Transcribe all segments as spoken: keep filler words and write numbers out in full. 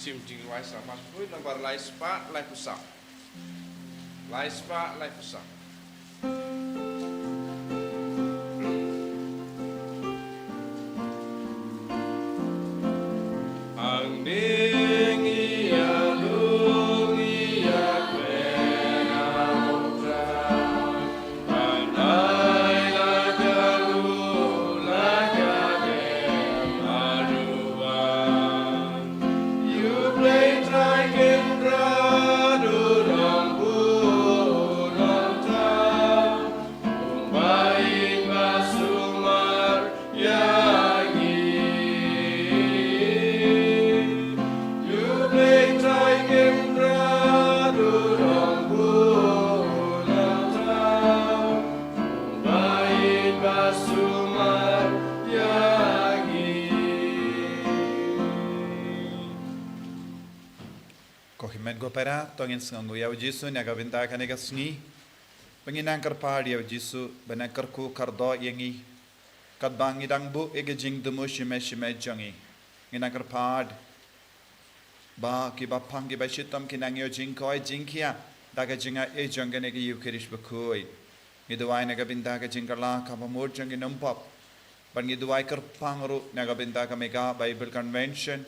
Sim jingwai sa mas pui nombar lai spah lai phew saw. Lai spah lai phew saw. Ang ding ïa lung ïa kren au tra. Ko hynmen ko para, to ngin sngewnguh ïa u Jisu na ka bynta kane ka sngi. Ba ngin nang kyrpad ïa u Jisu ba un kyrkhu kyrdoh ïa ngi. Katba ngi dang buh ïa ka jingthmu shimet shimet jong ngi, ngin nang kyrpad ba kiba pang kiba shitom kin nang ïoh jingkoit jingkhiah da ka jingai jong kane ka Eucharist bakhuid. Ngi duwai na ka bynta ka jingkylla kaba mut jong ki nongpop. Bad ngi duwai kyrpang ruh na ka bynta ka Mega Bible Convention.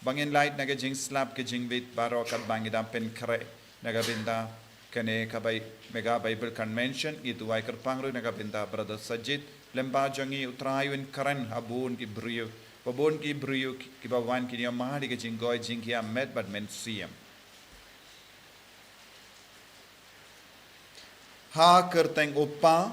Ba ngin lait na ka jingslap ka jingwit baroh katba ngi dang pynkhreh na ka bynta kane ka Bi-, Mega Bible Convention. Ngi duwai kyrpang ruh na ka bynta Brother Sajid. Lem bad jong ngi, U Trai un kren ha bun ki briew. Ba bun ki briew ki, kiba wan kin ïoh mad ïa ka jingkoit jingkhiah met bad mynsiem. Ha ka kyrteng U Kpa,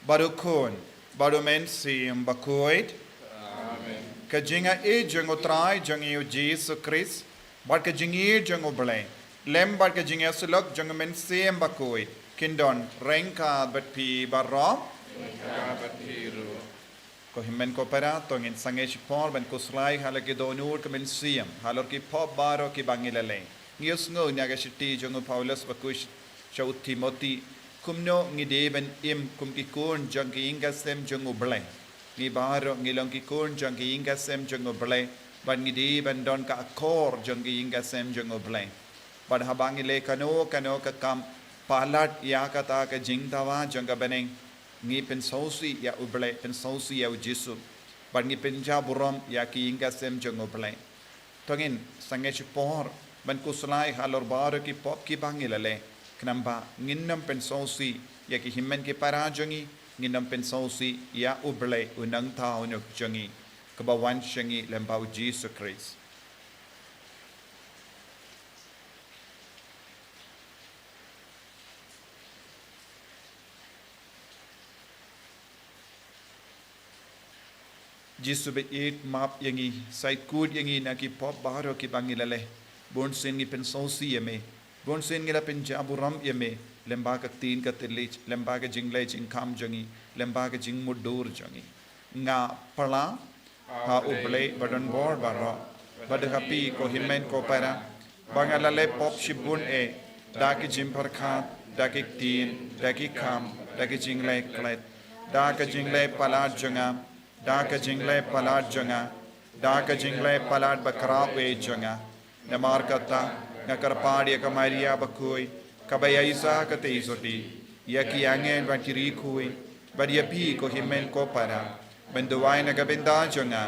bad U Khun, bad U Mynsiem Bakhuid. Amen. Ka jingai jong U Trai jong ngi U Jisu Khrist, bad ka jingïeit jong U Blei, lem bad ka jingïasyllok jong U Mynsiem Bakhuid, kin don ryngkat bad phi baroh. Ryngkat bad phi ruh. Ko hynmen ko para, to ngin sangeh shipor ban khuslai halor ki dohnud ka mynsiem, halor ki pop baroh kiba ngi la leh. Ngi ïohsngew na ka shithi jong u Paulus bakhuid sha u Timothi, kumno ngi dei ban im kum ki khun jong ka ïing ka sem jong U Blei. Ngi baroh ngi long ki khun jong ka ïing ka sem jong U Blei, bad ngi dei ban don ka akor jong ka ïing ka sem jong U Blei. Bad haba ngi leh kano kano ka kam palat ïa kata ka jingdawa jong ka bneng, ngi pynsngewsih ïa U Blei, pynsngewsih ïa U Jisu. Bad ngi pynjah burom ïa ka ïing ka sem jong U Blei. To ngin sangeh shipor ban khuslai halor baroh ki pop kiba ngi la leh. Khnang ba ngin nym pynsngewsih ïa ki hynmen ki para jong ngi, ngin nym pynsngewsih ïa U Blei U Nongthaw Nuk jong ngi, kaba wan sha ngi lem bad U Jisu Khrist. Jisu ba ïeit, map ïa ngi, shait kut ïa ngi na ki pop baroh kiba ngi la leh. Bunsien ngi pynsngewsih ïa me. Bunsien ngi la pynjah burom ïa me lem bad ka ktien ka thylliej, lem bad ka jingleh jingkham jong ngi, lem bad ka jingmutdur jong ngi. Nga pla ha U Blei badonbor baroh, bad ha phi ko hynmen ko para, ba nga la leh pop shibun eh, da ki jingpyrkhat, da ki ktien, da ki kam, da ki jingleh klet, da ka jingleh palat jong nga, da ka jingleh palat jong nga, da ka jingleh palat bakhraw eh jong nga. Namar kata, nga kyrpad ïa ka Maria bakhuid, kaba ïaishah katei sotti, ïa ki angel bad ki riewkhuid, bad ïa phi ko hynmen ko para, ban duwai na ka bynta jong nga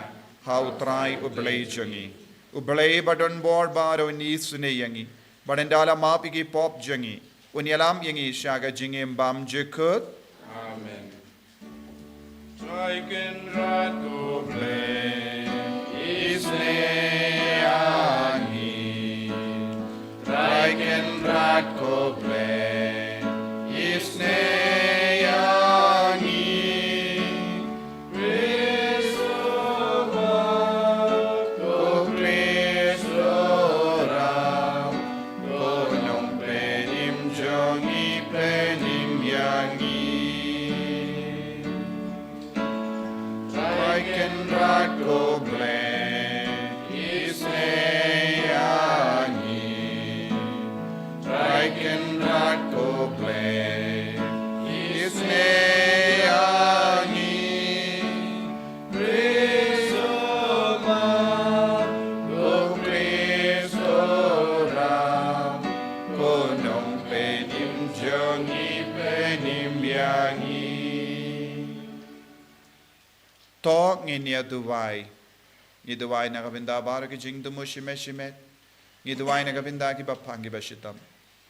ha U Trai U Blei jong ngi. U Blei badonbor baroh un isynei ïa ngi, bad un da la map ïa ki pop jong ngi, un ïalam ïa ngi sha ka jingim bymjukut. Amen. Trai Kynrad ko Blei, isynei ïa ngi. Trai Kynrad ko Blei, isynei ïa ngi. Khrist u Kpa, ko Khrist u Trai, ko Nongpynim jong ngi, pynim ïa ngi. Trai Kynrad ko Blei, isynei ïa ngi. Trai Kynrad jong ngi, pynim ïa ngi. To ngin ïa duwai. Ngi duwai na ka bynta baroh ki jingthmu shimet shimet. Ngi duwai na ka bynta kiba pang kiba shitom.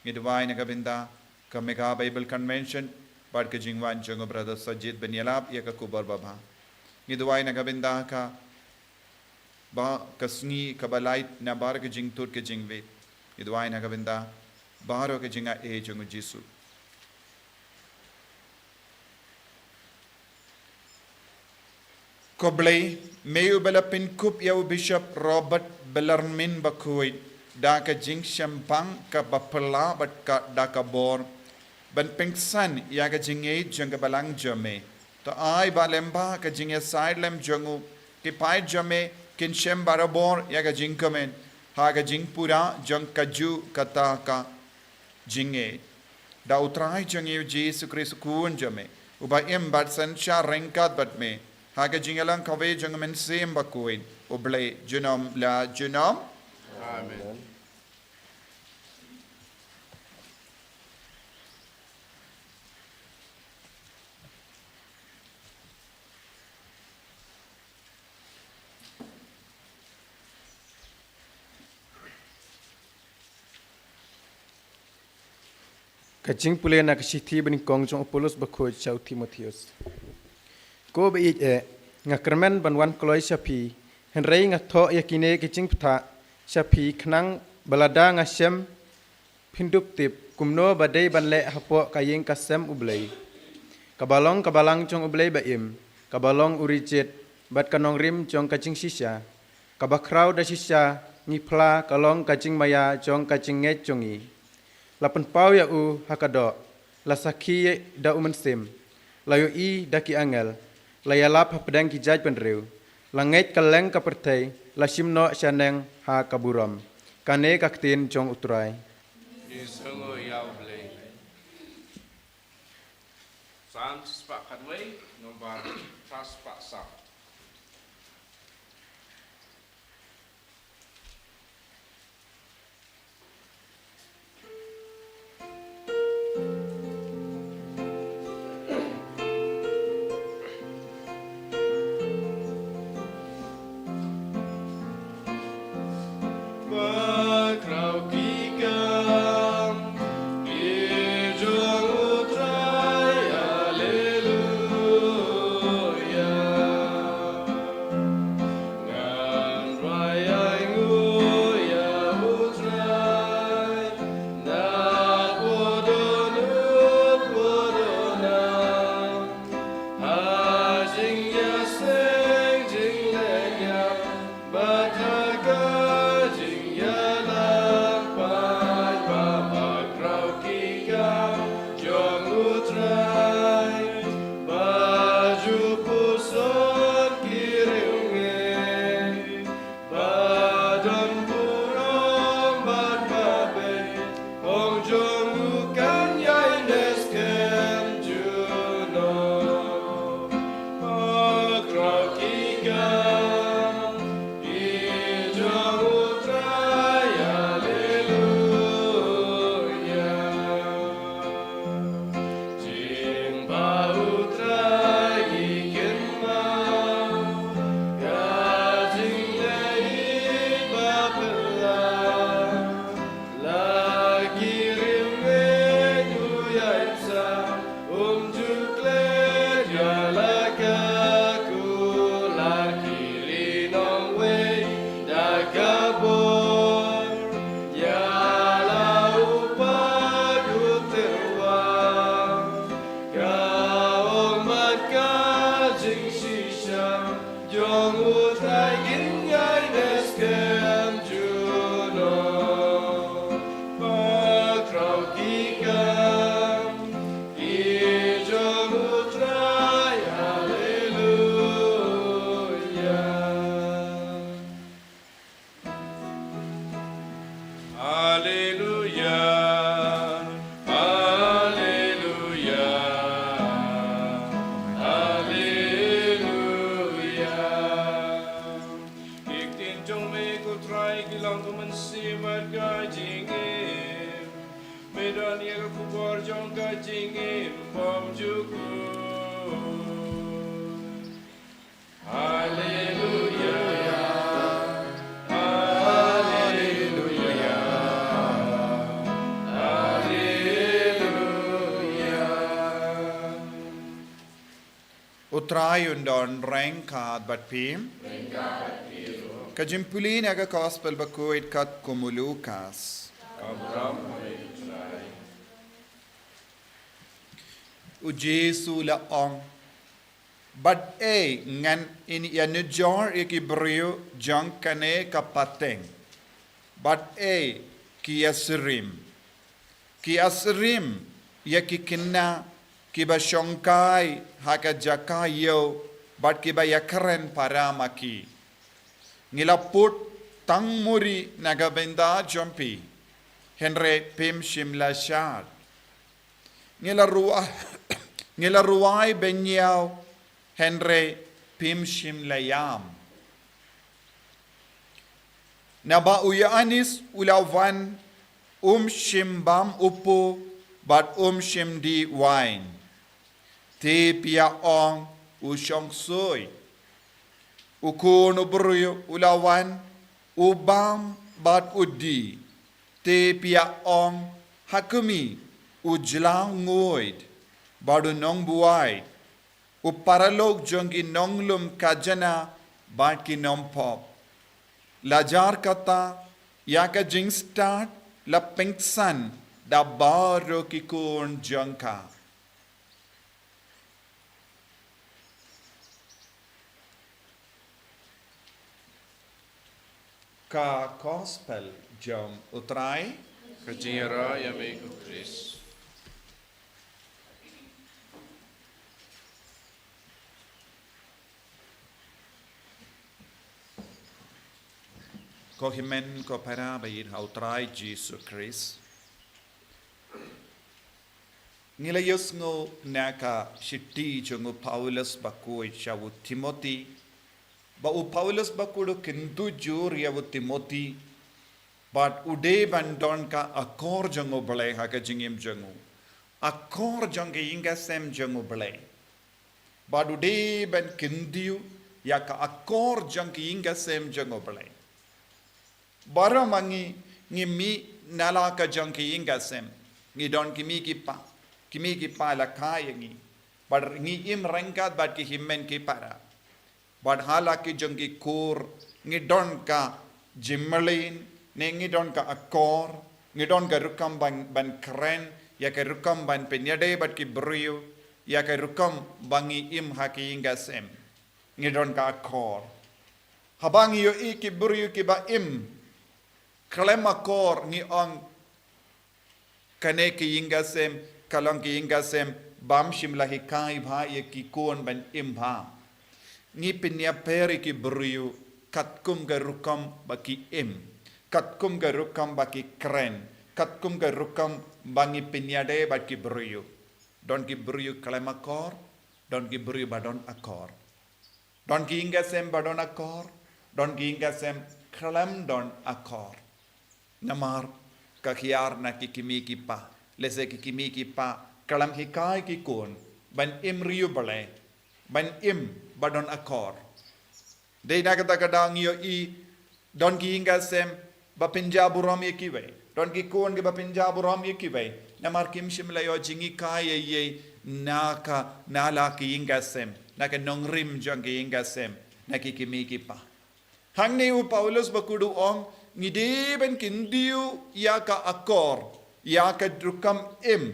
Ngi duwai na ka bynta ka Mega Bible Convention bad ka jingwan jong u Brother Sajid ban ïalap ïa ka khubor babha. Ngi duwai na ka bynta ka ba ka sngi kaba lait na baroh ka jingtud ka jingwit. Ngi duwai na ka bynta baroh ka jingaiei jong u Jisu. Ko Blei, me uba la pynkup ïa u Bishop Robert Bellarmine Bakhuid da ka jingshemphang kaba phylla bad ka da ka bor ban pynksan ïa ka jingngeit jong ka balang jong me. To ai ba lyngba ka jingïasaid lem jong u, ki paid jong me kin shem barabor ïa ka jingkmen ha ka jingpura jong kajuh kata ka jingngeit. Da u Trai jong ngi u Jisu Khrist u Khun jong me, uba im bad synshar ryngkat bad me ha ka jingïalang kawei jong u Mynsiem Bakhuid, U Blei junom la junom. Amen. Ka jingpule na ka shithi banyngkong jong u Paulus bakhuid sha u Timotheus. Ko ba ïeit eh, nga kyrmen ban wan kloi sha phi, hynrei nga thoh ïa kine ki jingpyntha sha phi khnang ba lada nga shem phin dup tip kumno ba dei ban leh hapoh ka ïing ka sem U Blei, kaba long ka balang jong U Blei ba im, kaba long u rijit bad ka nongrim jong ka jingshisha, kaba khraw da shisha ngi phla ka long ka jingmaïa jong ka jingngeit jong ngi. La pynpaw ïa u ha ka doh, la sakhi da u Mynsiem, la ïohi da ki angel, la ïalap hapdeng ki jaitbynriew, la ngeit kylleng ka pyrthei, la shim noh shaneng ha ka burom. Kane ka ktien jong U Trai. Ngi sngew ïa U Blei. Salm shispah khatwei, nombar shispah saw. Jong ka jingim bymjukut. Haleluya. Haleluya. Haleluya. U Trai un don ryngkat bad phi. Ka jingpule na ka Gospel bakhuid katkum u Lukas. U Jisu u la ong, bad ei ngan ïanujor ïa ki briew jong kane ka pateng? Bad ei ki ïasyriem? Ki ïasyriem ïa ki khynnah kiba shongkai ha ka jaka ïew bad kiba ïakren para ma ki. Ngi la put tang muri na ka bynta jong phi, hynrei phim shym la shad. Ngi la rwai, ngi la rwai bynñiaw, hynrei phim shym la ïam. Naba u Ïoannis u la wan, um shym bam u po bad um shym dih wain. Te phi ïa ong, u shong soi. U Khun u briew u la wan, u bam bad u dih. Te phi ïa ong, ha khmih, u jylla nguid bad u nongbuaid, u paralok jong ki nonglum khajna bad ki nongpop. La jar kata, ïa ka jingstad la pynksan da baroh ki khun jong ka. Ka Gospel jong u Trai. Ka jingïarap ïa me ko Khrist. Ko hynmen ko para ba ïeit ha u Trai Jisu Khrist. Ngi la ïohsngew na ka shithi jong u Paulus bakhuid sha u Timothi. Ba u Paulus bakhuid u kyntu jur ïa u Timothi. Bad u dei ban don ka akor jong u Blei ha ka jingim jong u. Akor jong ka ïing ka sem jong u Blei. Bad u dei ban kyntiew ïa ka akor jong ka ïing ka sem jong u Blei. Baroh ma ngi, ngi mih na la ka jong ka ïing ka sem. Ngi don ki kmie ki kpa. Ki kmie ki kpa la kha ïa ngi. Bad ngi im ryngkat bad ki hynmen ki para. Bad ha la ki jong ki kur, ngi don ka jingmlien, ne ngi don ka akor, ngi don ka rukom ban, ban kren, ïa ka rukom ban pynïadei bad ki briew, ïa ka rukom ba ngi im ha ka ïing ka sem. Ngi don ka akor. Haba ngi ïohi ki briew kiba im khlem akor, ngi ong, kane ka ïing ka sem ka long ka ïing ka sem bym shym la hikai bha ïa ki khun ban im bha. Ngi pynïapher ïa ki briew katkum ka rukom ba ki im, katkum ka rukom ba ki kren, katkum ka rukom ba ngi pynïadei bad ki briew. Don ki briew khlem akor, don ki briew ba don akor. Don ki ïing ka sem ba don akor, don ki ïing ka sem khlem don akor. Namar ka hiar na ki kmie ki kpa, lehse ki kmie ki kpa khlem hikai ki khun ban im ri ïa u Blei, ban im ba don akor. Dei na kata ka daw ngi ïohi don ki ïing ka sem ba pynjah burom ïa kiwei. Don ki khun kiba pynjah burom ïa kiwei. Namar kim shym la ïoh jinghikai ïa ei na ka, na la ka ïing ka sem, na ka nongrim jong ka ïing ka sem, na ki kmie ki kpa. Hangne u Paulus bakhuid u ong, ngi dei ban kyntiew ïa ka akor, ïa ka rukom im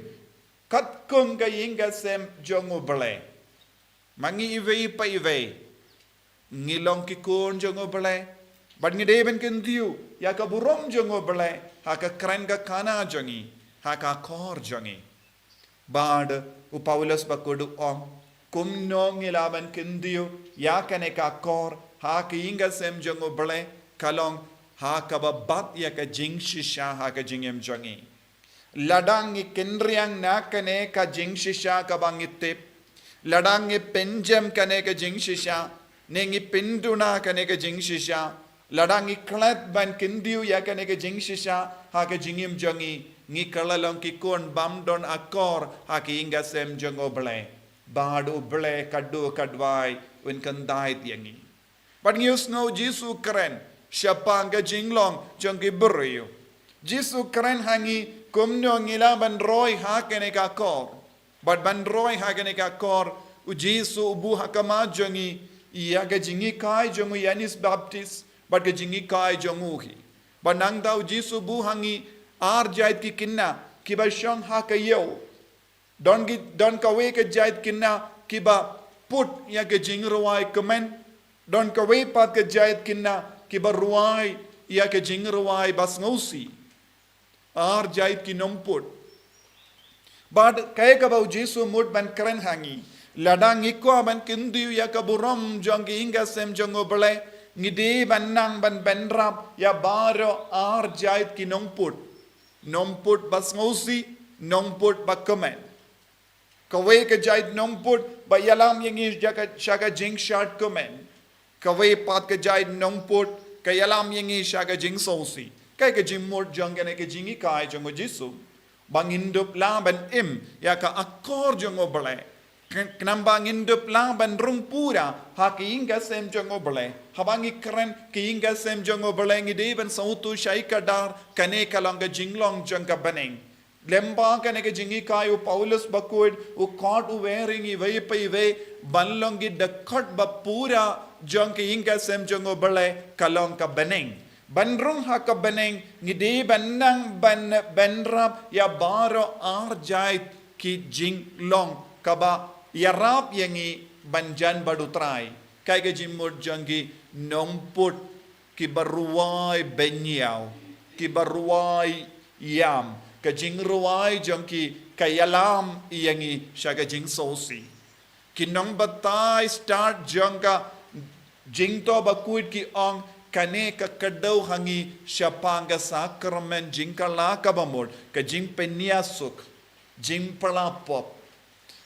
katkum ka ïing ka sem jong u Blei. Ma ngi iwei pa iwei ngi long ki khun jong u Blei. Bad ngi dei ban kyntiew ïa ka burom jong u Blei ha ka kren ka khana jong ngi, ha ka akor jong ngi. Bad u Paulus bakhuid u ong, kumno ngi lah ban kyntiew ïa kane ka akor ha ka ïing ka sem jong u Blei, ka long ha kaba bat ïa ka jingshisha ha ka jingim jong ngi. Lada ngi kynriang na kane ka jingshisha kaba ngi tip, lada ngi pynjem kane ka jingshisha, ne ngi pynduna kane ka jingshisha, lada ngi klet ban kyntiew ïa kane ka jingshisha ha ka jingim jong ngi, Ngi kylla long ki khun bym don akor ha ka ïing ka sem jong U Blei. Bad U Blei ka duh ka duwai un kyndait ïa ngi. Bad ngi ïohsngew Jisu kren shaphang ka jinglong jong ki briew. Jisu kren ha ngi kumno ngi lah ban roi ha kane ka kor. Bad ban roi ha kane ka kor, U Jisu u buh ha khmat jong ngi ïa ka jinghikai jong u Ïoannis Baptist bad ka jinghikai jong u hi. Bad nangta U Jisu u buh ha ngi ar jait ki khynnah kiba shong ha ka ïew. Don ki, don kawei ka jait khynnah kiba put ïa ka jingrwai kmen. Don kawei pat ka jait khynnah kiba rwai ïa ka jingrwai ba sngewsih. Ar jait ki nongput. Bad kaei kaba U Jisu u mut ban kren ha ngi. Lada ngi kwah ban kyntiew ïa ka burom jong ka ïing ka sem jong U Blei, ngi dei ban nang ban bynrap ïa baroh ar jait ki nongput. Nongput ba sngewsih, nongput ba kmen. Kawei ka jait nongput ba ïalam ïa ngi sha ka, sha ka jingshad kmen. Kawei pat ka jait nongput ka ïalam ïa ngi sha ka jingsngewsih. Kaei ka jingmut jong kane ka jinghikai jong U Jisu? Ba ngin dup lah ban im ïa ka akor jong U Blei. Kn-, khnang ba ngin dup lah ban rung pura ha ka ïing ka sem jong U Blei. Haba ngi kren ka ïing ka sem jong U Blei, ngi dei ban sngewthuh shai kdar kane ka long ka jinglong jong ka bneng. Lyngba kane ka jinghikai, u Paulus bakhuid u khot uwei ïa ngi iwei pa iwei ban long ki dkhot ba pura jong ka ïing ka sem jong U Blei, ka long ka bneng. Ban rung ha ka bneng, ngi dei ban nang ban, bynrap ïa baroh ar jait ki jinglong kaba ïarap ïa ngi ban jan bad U Trai. Kaei ka jingmut jong ki nongput kiba rwai bynñiaw, kiba rwai ïam, ka jingrwai jong ki ka ïalam ïa ngi sha ka jingsngewsih. Ki nongbatai stad jong ka jingthoh bakhuid ki ong, kane ka kdew ha ngi shaphang ka sakramen jingkylla kaba mut, ka jingpynïasuk, jingpyllait pop.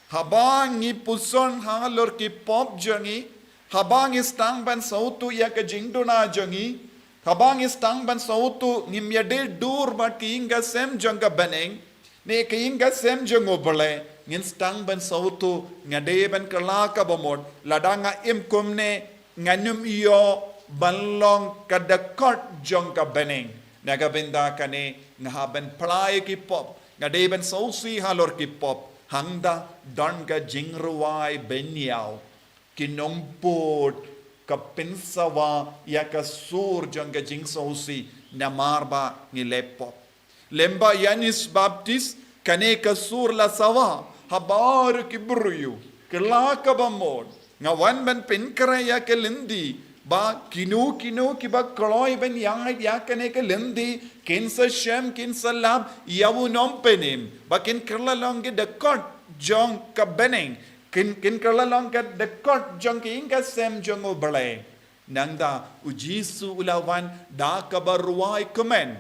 Haba ngi puson halor ki pop jong ngi, haba ngi sdang ban sngewthuh ïa ka jingduna jong ngi, haba ngi sdang ban sngewthuh ngim ïadei dur bad ka ïing ka sem jong ka bneng, ne ka ïing ka sem jong U Blei, ngin sdang ban sngewthuh nga dei ban kylla kaba mut, lada nga im kumne, ngan ym ïoh ban long ka dkhot jong ka bneng. Na ka bynta kane nga hap ban pynlait ki pop, nga dei ban sngewsih halor ki pop, hangta don ka jingrwai bynñiaw. Ki nongput ka pynsawa ïa ka sur jong ka jingsngewsih namar ba ngi leh pop. Lyngba Ïoannis Baptist, kane ka sur la sawa ha baroh ki briew. Kylla kaba mut, nga wan ban pynkhreh ïa ka lynti, ba kino kino kiba kloi ban ïaid ïa kane ka lynti, kin sa shem, kin sa lap ïa u nongpynim, ba kin kylla long ki dkhot jong ka bneng, kin, kin kylla long ki dkhot jong ka ïing ka sem jong U Blei. Nangta U Jisu u la wan da kaba rwai kmen.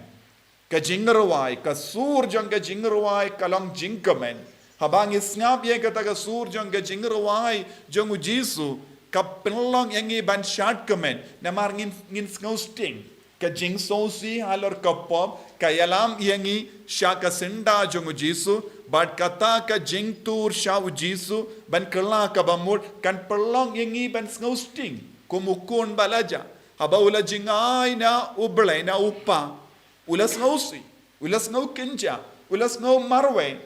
Ka jingrwai, ka sur jong ka jingrwai ka long jingkmen. Haba ngi sngap ïa kata ka sur jong ka jingrwai jong U Jisu, ka pynlong ïa ngi ban shad kmen, namar ngin, ngin sngewsting. Ka jingsngewsih halor ka pop ka ïalam ïa ngi sha ka syndah jong U Jisu, bad kata ka jingtur sha U Jisu ban kylla kaba mut kan pynlong ïa ngi ban sngewsting kum u khun ba la jah. Haba u la jingai na U Blei, na U Kpa, u la sngewsih, u la sngewkynjah, u la sngewmarwei.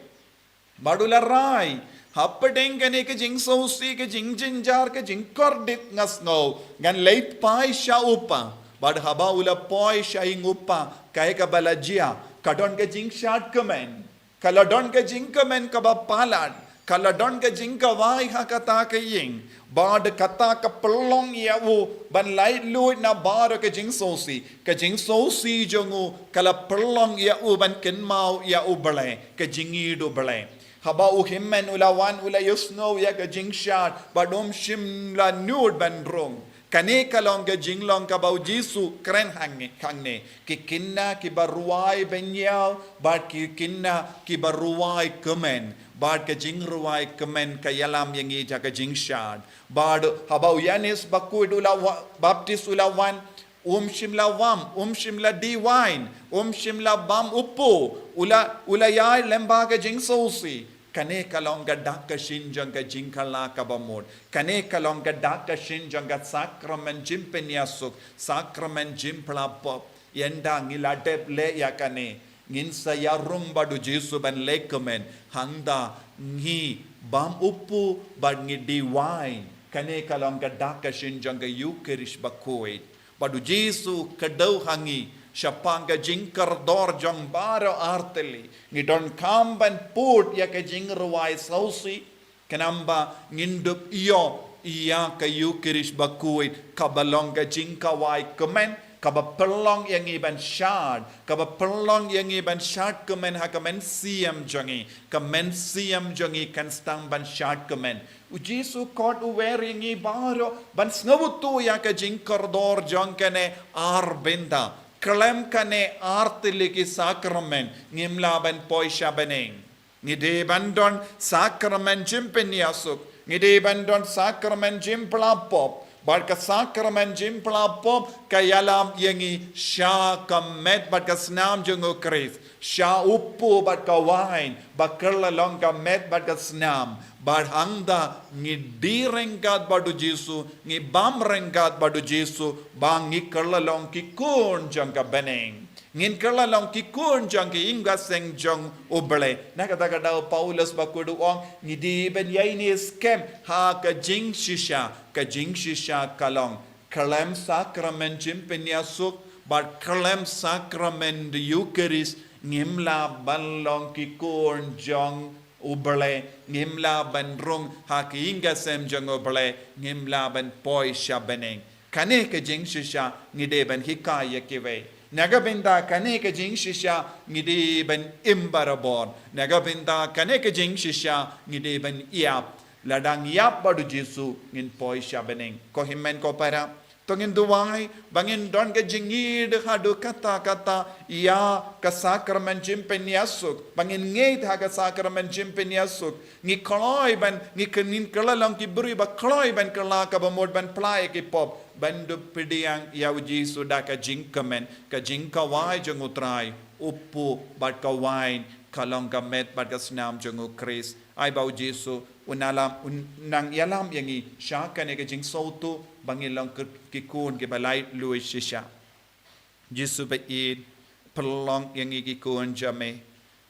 Bad u la rai, hapdeng kane ka jingsngewsih, ka jingjynjar, ka jingkordit, nga sngew ngan leit phai sha U Kpa. Bad haba u la poi sha ïing U Kpa, kaei kaba la jia? Ka don ka jingshad kmen. Ka la don ka jingkmen kaba palat, ka la don ka jingkawai ha kata ka ïing. Bad kata ka pynlong ïa u ban laitluid na baroh ka jingsngewsih. Ka jingsngewsih jong u ka la pynlong ïa u ban kynmaw ïa U Blei, ka jingïeit U Blei. Haba u hynmen u la wan, u la ïohsngew ïa ka jingshad, bad um shym la nud ban rung. Kane ka long ka jinglong kaba U Jisu kren hangne, hangne. Ki khynnah kiba rwai bynñiaw, bad ki khynnah kiba rwai kmen, bad ka jingrwai kmen ka ïalam ïa ngi sha ka jingshad. Bad haba u Ïoannis bakhuid u la wa-, Baptist u la wan, um shym la wam, um shym la die wain, um shym la bam u po, U la, u la ïai lem bad ka jingsngewsih. Kane ka long ka dak ka shin jong ka jingkylla kaba mut. Kane ka long ka dak ka shin jong ka sakramen jingpynïasuk, sakramen jingpyllait pop. Ynda ngi la dep leh ïa kane, ngin sa ïarung bad u Jisu ban leh kmen. Hangta ngi bam u pu bad ngi die waiñ. Kane ka long ka dak ka shin jong ka Eukharist bakhuid. Bad u Jisu u kdew ha ngi shaphang ka jingkordor jong baroh artylli. Ngi donkam ban put ïa ka jingrwai sngewsih. Khnang ba ngin dup ïoh ïa ka Eukharist bakhuid kaba long ka jingkawai kmen, kaba pynlong ïa ngi ban shad, kaba pynlong ïa ngi ban shad kmen ha ka mynsiem jong ngi, ka mynsiem jong ngi kan sdang ban shad kmen. U Jisu kot u wer ïa ngi baroh ban sngewthuh ïa ka jingkordor jong kane ar bynta. Khlem kane artylli ki sakramen ngim lah ban poi sha bneng. Ngi dei ban don sakramen jingpynïasuk, ngi dei ban don sakramen jingpyllait pop. Bad ka sakramen jingpyllait pop ka ïalam ïa ngi sha ka met bad ka snam jong u Khrist, sha u pu bad ka waiñ, ba kylla long ka met bad ka snam. Bad hangta ngi die ryngkat bad u Jisu, ngi bam ryngkat bad u Jisu, ba ngi kylla long ki khun jong ka bneng. Ngin kylla long ki khun jong ka ïing ka sem jong U Blei. Na kata ka daw u Paulus bakhuid u ong, ngi dei ban ïaineh skhem ha ka jingshisha, ka jingshisha ka long khlem sakramen jingpynïasuk bad khlem sakramen Eukharist ngim lah ban long ki khun jong U Blei, ngim lah ban rung ha ka ïing ka sem jong U Blei, ngim lah ban poi sha bneng. Kane ka jingshisha ngi dei ban hikai ïa kiwei. Na ka bynta kane ka jingshisha ngi dei ban im barabor. Na ka bynta kane ka jingshisha ngi dei ban ïap. Lada ngi ïap bad u Jisu ngin poi sha bneng. Ko hynmen ko para, to ngin duwai ba ngin don ka jingïeit haduh katta katta ïa ka sakramen jingpynïasuk, ba ngin ngeit ha ka sakramen jingpynïasuk. Ngi kloi ban, ngi kyn-, ngin kylla long ki briew ba kloi ban kylla kaba mut ban pyllait ïa ki pop, ban dup pdiang ïa u Jisu da ka jingkmen, ka jingkawai jong u Trai, u pu bad ka waiñ ka long ka met bad ka snam jong u Khrist. Ai ba u Jisu un ïalam, un nang ïalam ïa ngi sha kane ka jingsngewthuh ba ngin long ki, ki khun kiba laitluid shisha. Jisu ba ïeit, pynlong ïa ngi ki khun jong me.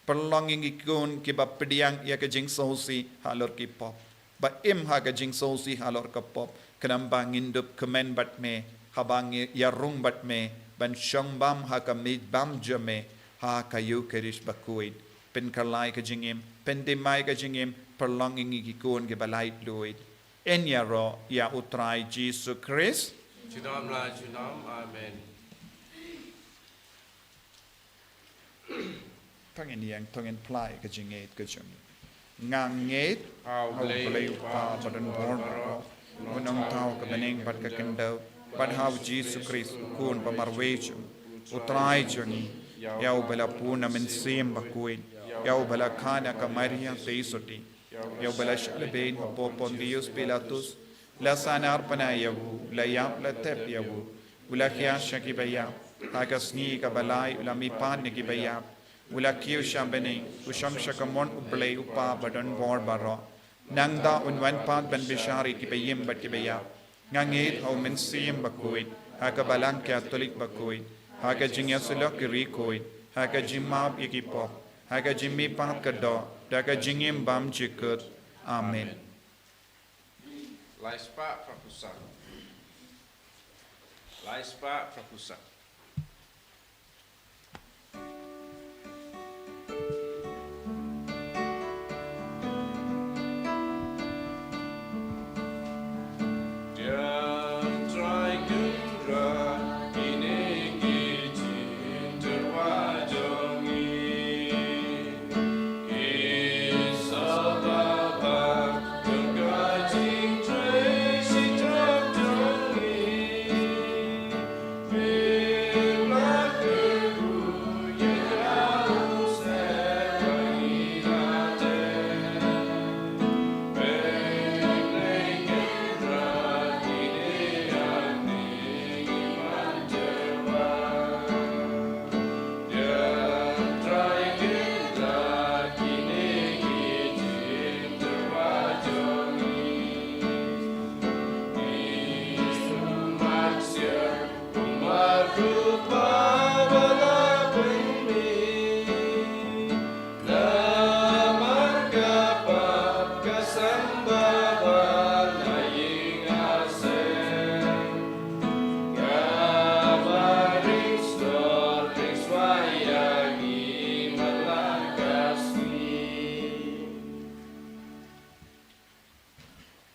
Pynlong ïa ngi ki khun kiba pdiang ïa ka jingsngewsih halor ki pop. Ba im ha ka jingsngewsih halor ka pop. Khnang ba ngin dup kmen bad me, haba ngi ïarung bad me, ban shong bam ha ka mih bam jong me, ha ka Eukharist bakhuid. Pynkylla ïa ka jingim, pynthymmai ïa ka jingim, pynlong ïa ngi ki khun kiba laitluid. Yn ïaroh ïa u Trai Jisu Khrist. Junom la junom, amen. To ngin ïeng, to ngin pyllait ïa ka jingngeit ka jong ngi. Nga ngeit ha U Blei u Kpa badonbor baroh, u nongthaw ka bneng bad ka khyndew, bad ha u Jisu Khrist u Khun ba marwei jong u Trai jong ngi, ïa uba la bun na Mynsiem Bakhuid, ïa uba la kha na ka Maria Theisotti, ïa uba la shah lehbeiñ hapoh Pontius Pilatus, la sahnarphna ïa u, la ïap la tep ïa u, u la khiah sha kiba ïap, ha ka sngi kaba lai u la mihpat na kiba ïap, u la kiew sha bneng, u shong sha kamon U Blei u Kpa badonbor baroh. Nangta un wan pat ban bishar ïa kiba im bad kiba ïap. Nga ngeit ha u Mynsiem Bakhuid, ha ka Balang Katholik bakhuid, ha ka jingïasyllok ki riewkhuid, ha ka jingmap ïa ki pop, ha ka jingmihpat ka doh, da ka jingim bymjukut. Amen. Lai spah phra phew saw. Lai spah phra phew saw.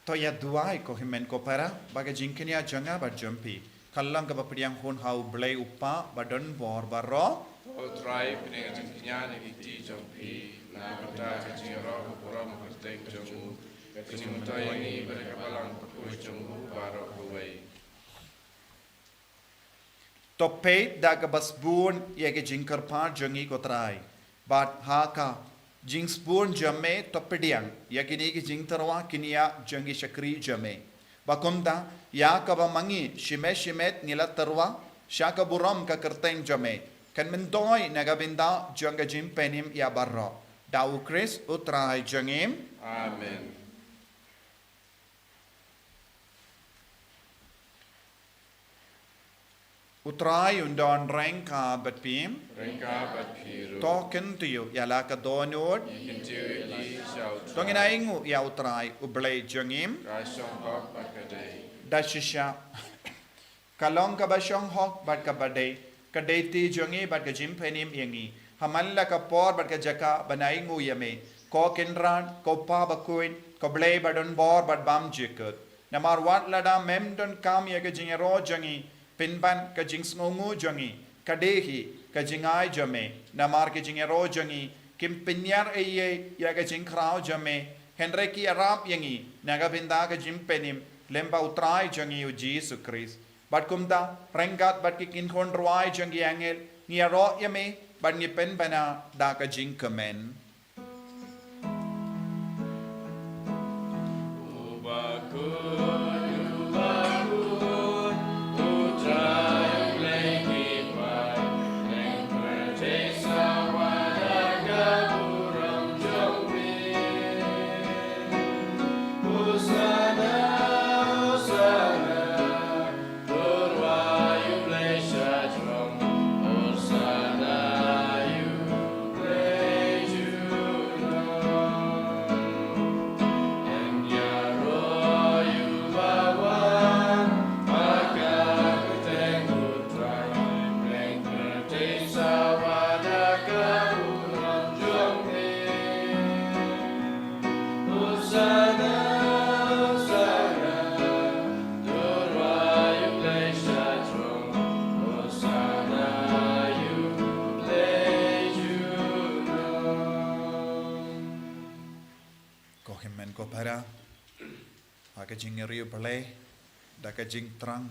To ïa duwai ko hynmen ko para, ba ka jingkñia jong nga bad jong phi kan long kaba pdiang hun ha U Blei U Kpa badonbor baroh. To Trai, pynïaid jingkñia na ki kti jong phi, na ka bynta ka jingïaroh ka burom kyrteng jong u, ka jingmyntoi ïa ngi bad ka balang bakhuid jong u baroh kawei. To peit da kaba sbun ïa ki jingkyrpad jong ngi ko Trai, bad ha ka jingsbun jong me to pdiang ïa kine ki jingtyrwa kñia jong ki shakri jong me. Ba kumta, ïa kaba ma ngi shimet shimet ngi la tyrwa sha ka burom ka kyrteng jong me, kan myntoi na ka bynta jong ka jingpynim ïa baroh. Da U Khrist U Trai jong ngi. Amen. U Trai un don ryngkat bad phi. Ryngkat bad phi ruh. To kyntiew ïa la ka dohnud. Ngi kyntiew ïa phi sha U Trai. To ngin ainguh ïa U Trai U Blei jong ngi. Ka shong hok bad ka dei. Da shisha. Ka long kaba shong hok bad kaba dei, ka dei ti jong ngi bad ka jingpynim ïa ngi, ha man la ka por bad ka jaka ban ainguh ïa me, ko Kynrad, ko Pa bakhuid, ko Blei badonbor bad bymjukut. Namar wat lada mem donkam ïa ka jingïaroh jong ngi, pynban ka jingsngewnguh jong ngi ka dei hi ka jingai jong me. Namar ka jingïaroh jong ngi kim pynïar ei ei ïa ka jingkhraw jong me, hynrei ki ïarap ïa ngi na ka bynta ka jingpynim lyngba U Trai jong ngi U Jisu Khrist. Bad kumta, ryngkat bad ki kynhun rwai jong ki angel, ngi ïaroh ïa me bad ngi pynbna da ka jingkmen. Ko hynmen ko para, ha ka jingïarap Blei, da ka jingthrang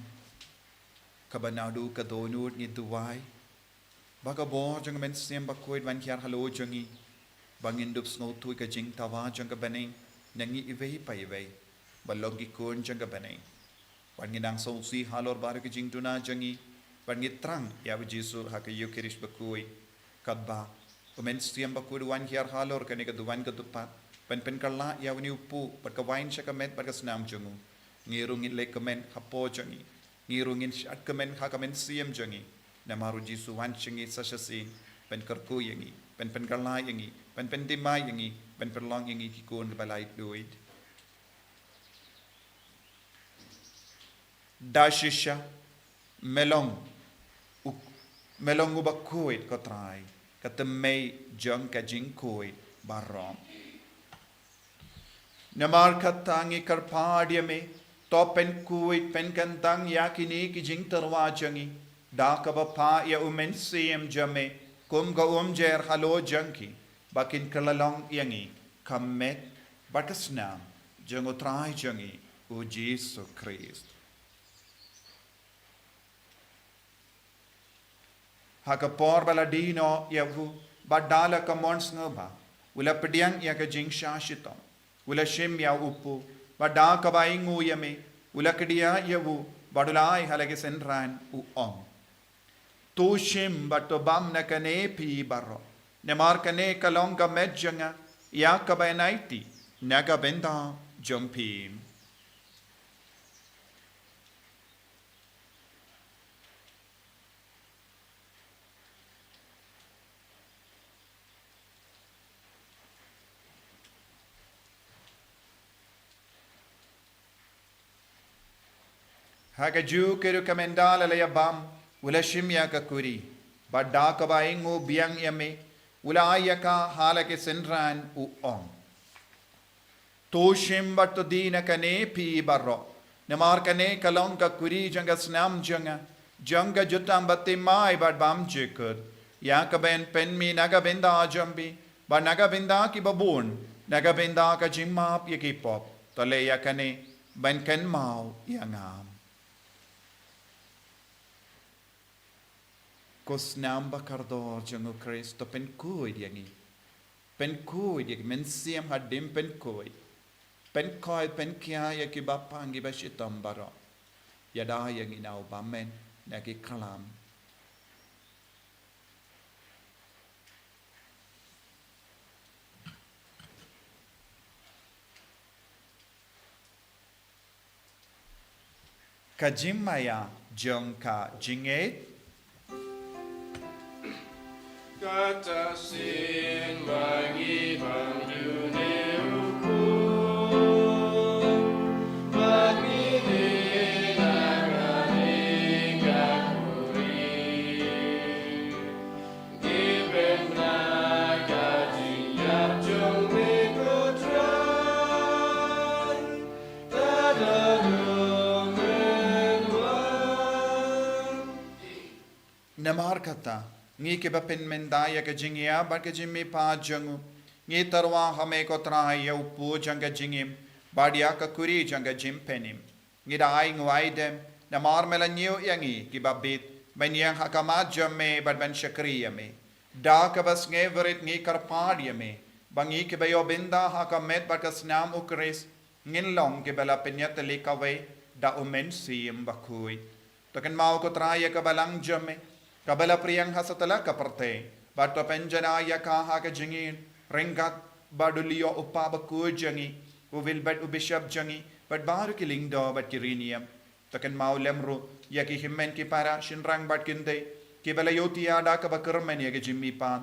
kaba naduh ka dohnud ngi duwai ba ka bor jong ka Mynsiem Bakhuid wan hiar halor jong ngi, ba ngin dup sngewthuh ka jingdawa jong ka bneng na ngi iwei pa iwei, ba long ki khun jong ka bneng. Bad ngi nang sngewsih halor baroh ki jingduna jong ngi, bad ngi thrang ïa U Jisu ha ka Eukharist bakhuid, katba U Mynsiem Bakhuid u wan hiar halor kane ka duwan ka dewpat, ban pynkylla ïa une u puh bad ka wain sha ka met bad ka snam jong u. Ngi ruh ngin leh kmen hapoh jong ngi, ngi ruh ngin shad kmen ha ka mynsiem jong ngi. Namar U Jisu u wan sha ngi sa shisien ban kyrkhu ïa ngi, ban pynkylla ïa ngi, ban pynduna ïa ngi, ban pynlong ïa ngi ki khun kiba laitluid. Da shisha, me long u, me long uba khuid ko Trai, ka tymmen jong ka jingkhuid baroh. Namar kata ngi kyrpad ïa me, to pynkhuid pynkyntang ïa kine ki jingtyrwa jong ngi, da kaba phah ïa U Mynsiem jong me kum ka umjer halor jong ki, ba kin kylla long ïa ngi ka met bad ka snam jong U Trai jong ngi U Jisu Khrist. Ha ka por ba la die noh ïa u, bad da la ka mon sngewbha, u la pdiang ïa ka jingshah shitom, u la shim ïa u puh, bad da kaba ainguh ïa me, u la kdiah ïa u, bad u la ai ha la ki synran, u ong: To shim bad to bam na kane phi baroh, namar kane ka long ka met jong nga, ïa kaba yn aiti na ka bynta jong phi. Ha kajuh ka rukom ynda la ïa bam, u la shim ïa ka kuri, bad da kaba ainguh biang ïa me, u la ai ïa ka ha la ki synran, u ong: To shim bad to die na kane phi baroh. Namar kane ka long ka kuri jong ka snam jong nga, jong ka jutang ba thymmai bad bymjukut, ïa kaba yn pynmih na ka bynta jong phi bad na ka bynta kiba bun, na ka bynta ka jingmap ïa ki pop. To leh ïa kane ban kynmaw ïa nga. Ko snam ba kordor jong U Khrist, to pynkhuid ïa ngi. Pynkhuid ïa ngi, Mynsiem Bakhuid, pynkhuid. Pynkhuid, pynkhia ïa ki bapang, ki bashitom baroh. Ïada ïa ngi na u bymman, na ki khlam. Ka jingmaïa jong ka jingngeit. Kata sien ba ngi bam dune u Khrist, ba ngi dei na kane ka kuri. Namar kata, ngi kiba pynmynta ïa ka jingïap bad ka jingmihpat jong u, ngi tyrwa ha me ko Trai ïa u pud jong ka jingim bad ïa ka kuri jong ka jingpynim. Ngi da ai nguai dem, namar me la ñiew ïa ngi kiba bit, ban ïeng ha khmat jong me bad ban shakri ïa me. Da kaba sngewrit ngi kyrpad ïa me, ba ngi kiba ïoh bynta ha ka met bad ka snam U Khrist, ngin long kiba la pynïatylli kawei da U Mynsiem Bakhuid. To kynmaw ko Trai ïa ka balang jong me, kaba la pdiang ha satlak ka pyrthei, bad to pynjanai ïa ka ha ka jingïeit, ryngkat bad u Leo u Kpa Bakhuid jong ngi, u Wilbert u Bishop jong ngi, bad baroh ki lyngdoh bad ki riewniam. To kynmaw lem ruh ïa ki hynmen ki para, shynrang bad kynthei, kiba la ïohthiah da kaba kyrmen ïa ka jingmihpat.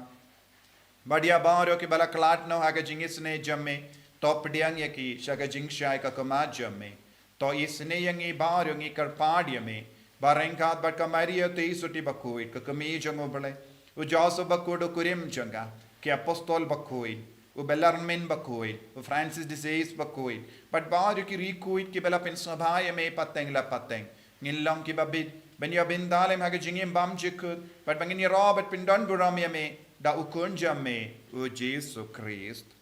Bad ïa baroh kiba la khlad noh ha ka jingisynei jong me, to pdiang ïa ki sha ka jingshai ka khmat jong me. To isynei ïa ngi baroh, ngi kyrpad ïa me, ba ryngkat bad ka Maria Theisotti Bakhuid, ka kmie jong U Blei, u Joseph Bakhuid u kurim jong ka, ki apostol bakhuid, u Bellarmine Bakhuid, u Francis de Sales Bakhuid, bad baroh ki riewkhuid kiba la pynsngewbha ïa me pateng la pateng, ngin long kiba bit ban ïoh bynta lem ha ka jingim bymjukut, bad ba ngin ïaroh bad pyndonburom ïa me da U Khun jong me, U Jisu Khrist.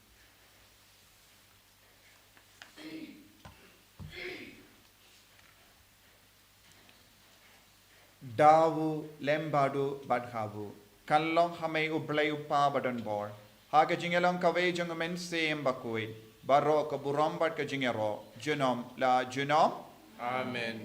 Da u, lem bad u, bad ha u, kan long ha me U Blei U Kpa badonbor, ha ka jingïalong kawei jong U Mynsiem Bakhuid, baroh ka burom bad ka jingïaroh, junom la junom. Amen.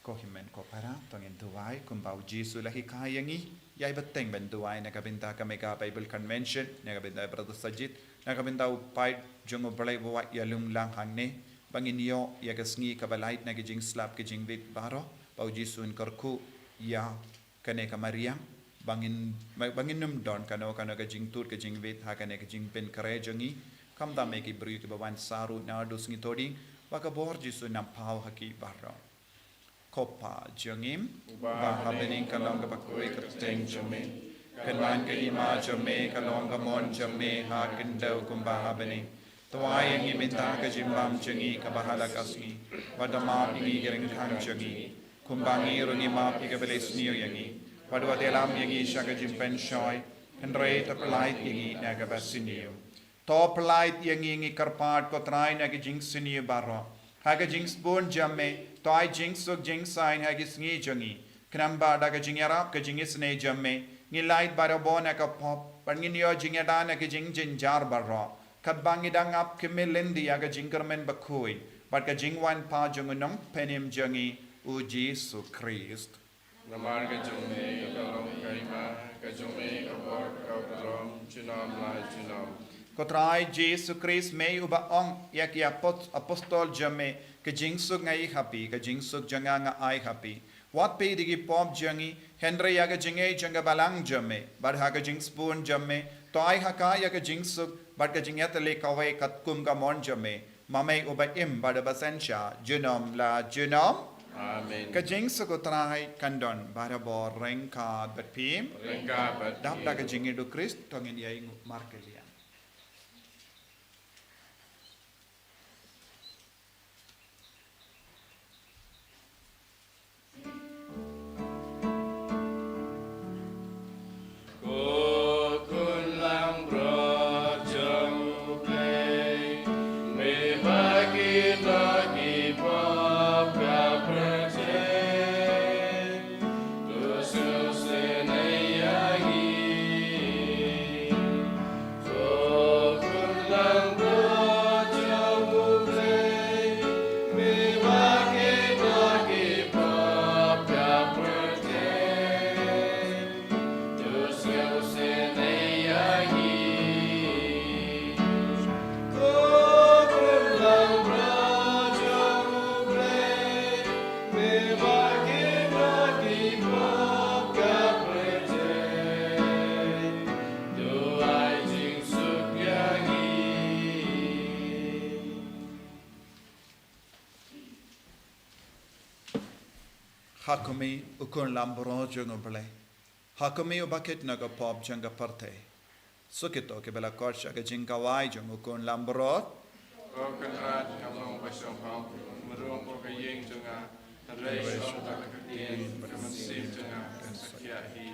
Ko hynmen ko para, to ngin duwai kumba U Jisu u la hikai ïa ngi. Ïai bteng ban duwai na ka bynta ka Mega Bible Convention, na ka bynta Brother Sajid, na ka bynta u paid jong U Blei ba wat ïalum lang hangne, ba ngin ïoh ïa ka sngi kaba lait na ka jingslap ka jingwit baroh, ba U Jisu un kyrkhu ïa kane ka mariang, ba ngin, ba ngin ym don kano kano ka jingtud ka jingwit ha kane ka jingpynkhreh jong ngi, khamtam ïa ki briew kiba wan sa ruh naduh sngi Thohdieng, ba ka bor Jisu un nang paw ha ki baroh. Ko Pa jong ngi, uba ha bneng, ka long kaba khuid ka kyrteng jong me. Kan wan ka hima jong me, ka long ka mon jong me ha khyndew kumba ha bneng. To ai ïa ngi mynta ka jingbam jong ngi kaba ha la ka sngi. Bad to map ïa ngi ki ryngkang jong ngi, kumba ngi ruh ngi map ïa kiba la isniew ïa ngi. Bad wat ïalam ïa ngi sha ka jingpynshoi, hynrei to pyllait ïa ngi na kaba sniew. To pyllait ïa ngi, ngi kyrpad ko Trai, na ki jingsniew baroh. Ha ka jingsbun jong me, to ai jingsuk jingsaiñ ha ki sngi jong ngi. Khnang ba da ka jingïarap ka jingisynei jong me, ngin lait barabor na ka pop, bad ngin ïoh jingïada na ki jingjynjar baroh, katba ngi dang ap khmih lynti ïa ka jingkyrmen bakhuid bad ka jingwan pat jong U Nongpynim jong ngi, U Jisu Khrist. Namar ka jong me ka long ka hima, ka jong me ka bor, ka burom, junom la junom. Ko Trai Jisu Khrist, me uba ong ïa ki apos-, apostol jong me, ka jingsuk nga ai ha phi, ka jingsuk jong nga nga ai ha phi. Wat peit ïa ki pop jong ngi, hynrei ïa ka jingngeit jong ka balang jong me, bad ha ka jingsbun jong me, to ai ha ka ïa ka jingsuk bad ka jingïatylli kawei katkum ka mon jong me, ma me uba im bad uba synshar, junom la junom. Amen. Ka jingsuk U Trai kan don barabor ryngkat bad phi. Ryngkat bad phi. Dap da ka jingïeit U Khrist, to ngin ïainguh markylliang. Ko khun langbrot jong U Blei, me ba ki nongïalam ka pyrthei, to sngewsih ïa ngi. Ha kumne, u khun langbrot jong U Blei. Ha kumne, u bakit na ka pop jong ka pyrthei. Suk ïa kito kiba la khot sha ka jingkhawai jong u khun langbrot. Ko Kynrad, nga long ba shong hok, mrung ko ka ïing jong nga, hynrei shong da ka ktien, ka mynsiem jong nga kan sa khia hi.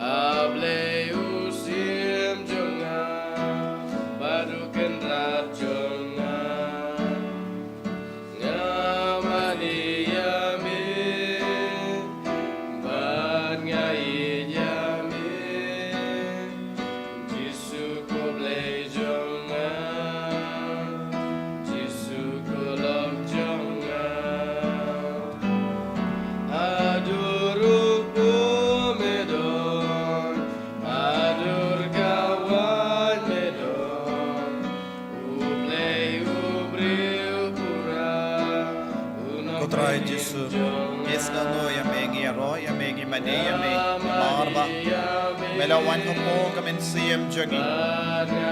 A Blei u syiem jong nga, bad u kynrad jong nga. Nga mane ïa me, bad nga ïeit ïa me. Jisu ko Blei jong nga, Jisu ko lok jong nga. Haduh ruh me don, haduh ka wan me don. U Blei u briew pura. Ko Trai Jisu, ngi sngewnguh ïa me, ngi ïaroh ïa me, ngi mane ïa me, namar ba me la wan hapoh ka mynsiem jong ngi.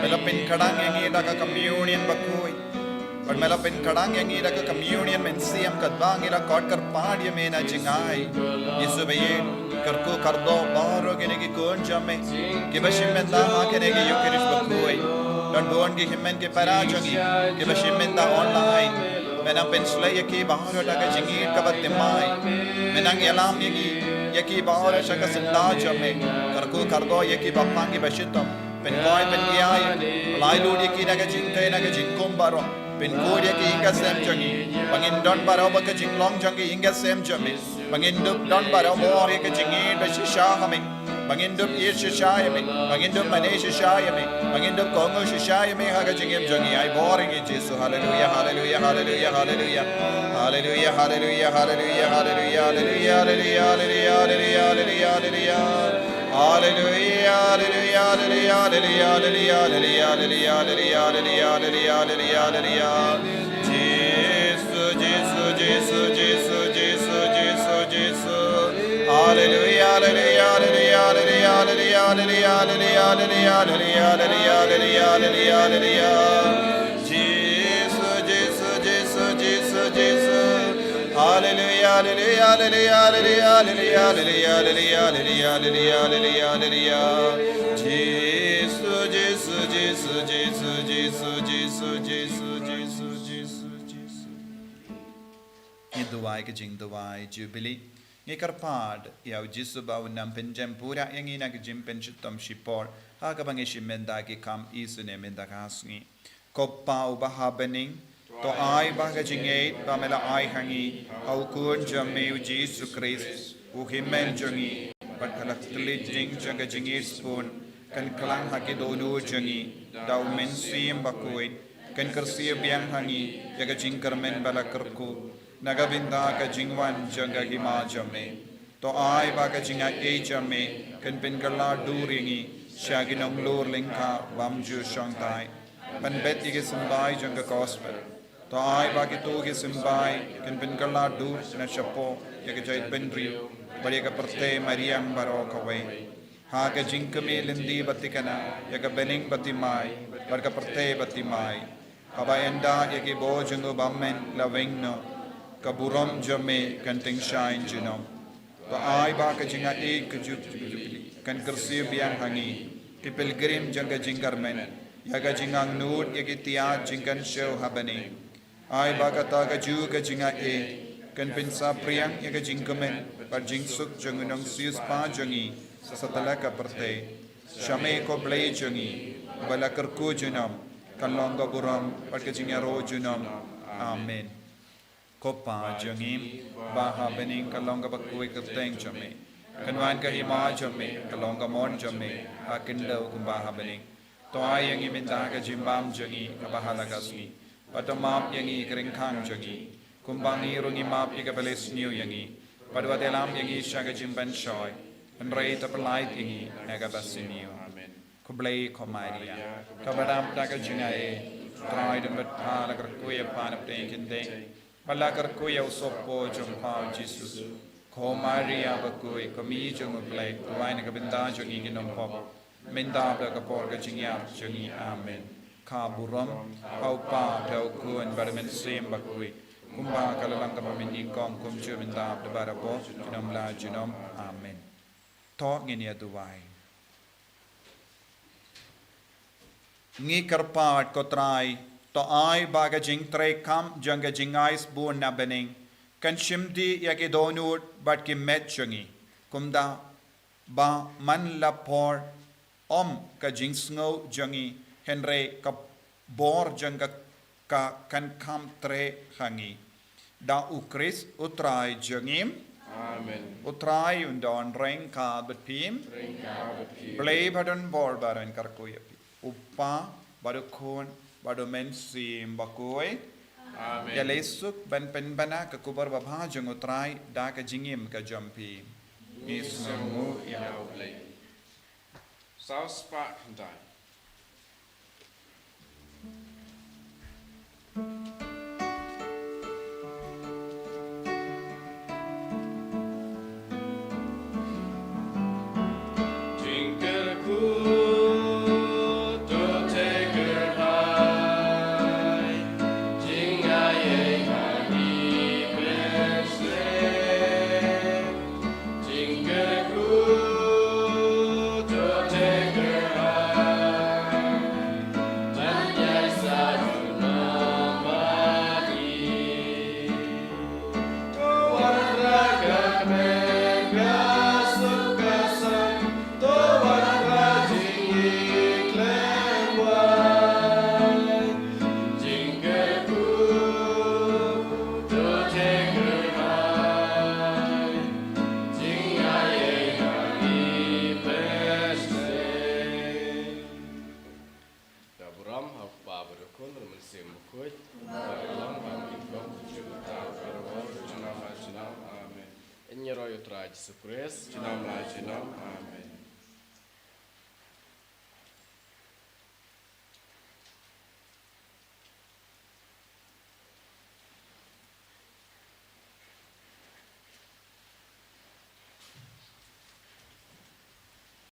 Me la pynkhrang ïa ngi da ka communion bakhuid. Bad me la pynkhlaiñ ïa ngi da ka communion mynsiem katba ngi la khot kyrpad ïa me na jngai. Jisu ba ïeit, kyrkhu kyrdoh baroh kine ki khun jong me kiba shim bynta ha kane ka Eucharist bakhuid. Don bun ki hynmen ki para jong ngi kiba shim bynta online. Me nang pynshlei ïa ki baroh da ka jingïeit kaba thymmai. Me nang ïalam ïa ngi, ïa ki baroh sha ka syndah jong me. Kyrkhu kyrdoh ïa ki bapang kiba shitom. Pynkhuid pynïaid, pyllait lut ïa ki na ka jingtei na ka jingkhum baroh. Pynkhuid ïa ki ïing ka sem jong ngi. Ba ngin don baroh bad ka jinglong jong ki ïing ka sem jong me. Ba ngin dup don baroh bor ïa ka jingïeit ba shisha ha me. Ba ngin dup ïeit shisha ïa me. Ba ngin dup mane shisha ïa me. Ba ngin dup kohnguh shisha ïa me ha ka jingim jong ngi. Ai bor ïa ngi Jisu. Haleluia, haleluia, haleluia, haleluia. Haleluia, haleluia, haleluia, haleluia, haleluia, haleluia, haleluia, haleluia, haleluia. Haleluia, haleluia, haleluia, haleluia, haleluia, haleluia, haleluia, haleluia, haleluia, haleluia. Jisu, Jisu, Jisu, Jisu, Jisu, Jisu, Jisu. Haleluia, haleluia, haleluia, haleluia, haleluia, haleluia, haleluia, haleluia, haleluia, haleluia, haleluia. Jisu, Jisu, Jisu, Jisu, Jisu. Haleluia, haleluia, haleluia, haleluia, haleluia, haleluia, haleluia, haleluia, haleluia, haleluia. Jisu, Jisu, Jisu, Jisu, Jisu, Jisu, Jisu, Jisu, Jisu, Jisu. Ngi duwai ka jingduwai Jubilee. Ngi kyrpad ïa u Jisu ba un nang pynjem pura ïa ngi na ka jingpynshitom shipor ha kaba ngi shim bynta ki kam isynei mynta ka sngi. Ko Pa uba ha bneng, to ai ba ka jingïeit ba me la ai ha ngi ha u Khun jong me u Jisu Khrist, u hynmen jong ngi, bad ka la kylli ding jong ka jingïeit sbun, kan khlaiñ ha ki dohnud jong ngi da u Mynsiem Bakhuid, kan kyrsiew biang ha ngi ïa ka jingkyrmen ba la kyrkhu na ka bynta ka jingwan jong ka hima jong me. To ai ba ka jingaiei jong me kan pynkylla dur ïa ngi sha ki nonglor lyngkha bym ju shongthait ban bet ïa ki symbai jong ka gospel. To ai ba kito ki symbai kan pynkylla dur na shapoh ïa ka jaitbynriew bad ïa ka pyrthei mariang baroh kawei. Ha ka jingkmie lynti ba thikna ïa ka bneng ba thymmai bad ka pyrthei ba thymmai. Haba ynda ïa ki bor jong u bymmen la weng noh, ka burom jong me kan tyngshaiñ junom. To ai ba ka jingaiei ka Jubilee kan kyrsiew biang ha ngi ki pilgrim jong ka jingkyrmen ïa ka jingangnud ïa ki tiat jingkynshew ha bneng. Ai ba kata kajuh ka jingaiei kan pynsaphriang ïa ka jingkmen bad jingsuk jong u nongsiewspah jong ngi satlak ka pyrthei. Sha me ko Blei jong ngi, uba la kyrkhu junom, kan long ka burom bad ka jingïaroh junom. Amen. Ko Pa jong ngi ba ha bneng, kan long kaba khuid ka kyrteng jong me. Kan wan ka hima jong me, kan long ka mon jong me ha khyndew kumba ha bneng. To ai ïa ngi mynta ka jingbam jong ngi kaba ha la ka sngi. Bad to map ïa ngi ki ryngkang jong ngi, kumba ngi ruh ngi map ïa kiba leh sniew ïa ngi. Bad wat ïalam ïa ngi sha ka jingpynshoi, hynrei to pyllait ïa ngi na kaba sniew. Amen. Khublei ko Maria, kaba dap da ka jingaiei, u Trai u don bad pha. La kyrkhu ïa pha na pdeng ki kynthei, bad la kyrkhu ïa u sohpop jong pha u Jisu. Ko Maria bakhuid, ko Mei jong u Blei, duwai na ka bynta jong ngi ki nongpop, mynta bad ha ka por ka jingïap jong ngi. Amen. Ka burom ha u Pa, ha u Khun bad ha u Mynsiem Bakhuid, kumba ka la long kaba mynnyngkong, kumjuh mynta bad barabor, junom la junom. Amen. To ngin ïa duwai. Ngi kyrpad ko Trai, to ai ba ka jingtrei kam jong ka jingai sbun na bneng kan shim dih ïa ki dohnud bad ki met jong ngi, kumta ba man la por ym ka jingsngew jong ngi, hynrei ka bor jong ka, ka kan kham treh ha ngi. Da u Khrist u Trai jong ngi. Amen. U Trai un don ryngkat bad phi. Ryngkat bad phi. Blei ba don bor baroh un kyrkhu ïa phi. U Pa bad u Khun bad u Mynsiem Bakhuid. Amen. Ïaleh suk ban pynbna ka khubor babha jong u Trai da ka jingim ka jong phi. Ngi sngewnguh ïa u Blei. Saw spah khyndai. Kuit. Amen. Ngi ïaroh ïa u Trai Jisu Khrist. Junom la junom.